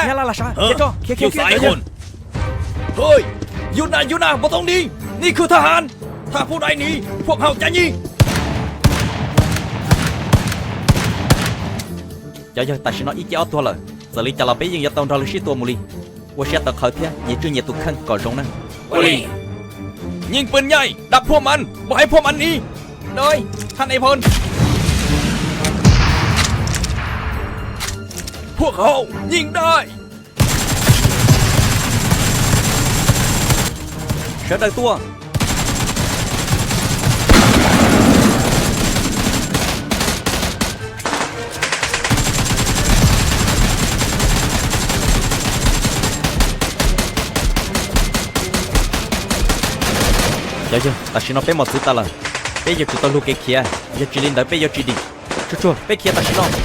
Nyab laj Las Sav, khiav tso, khiav, khiav, khiav. Hwj, yus na, yus na, npau taws ni, ni khwv thaj has, thaj phuj dai ni, phuaj hauj cav nyi. Cov yawg, tam sim no ib ce ob tuag lawm, txawm li cas los peb yeej yuav tau nrog lawv sib tua mus li. Ua siab tawv qhawv thiab nyias tswj nyias tus kheej kom zoo na. Nyeej pw nyaij, dab phuaj mas, mus hais phuaj mas ni. Dai, thaj ne phoo, phuaj hauj nyeej dai. Sawv daws tuaj. Cov yawg, tam sim no peb mos txwv tas lawm, peb yuav tsum tau lug kev khiav, yog tsis li ntawd peb yuav tsis dim. Tsuag tsuag, peb khiav tam sim no.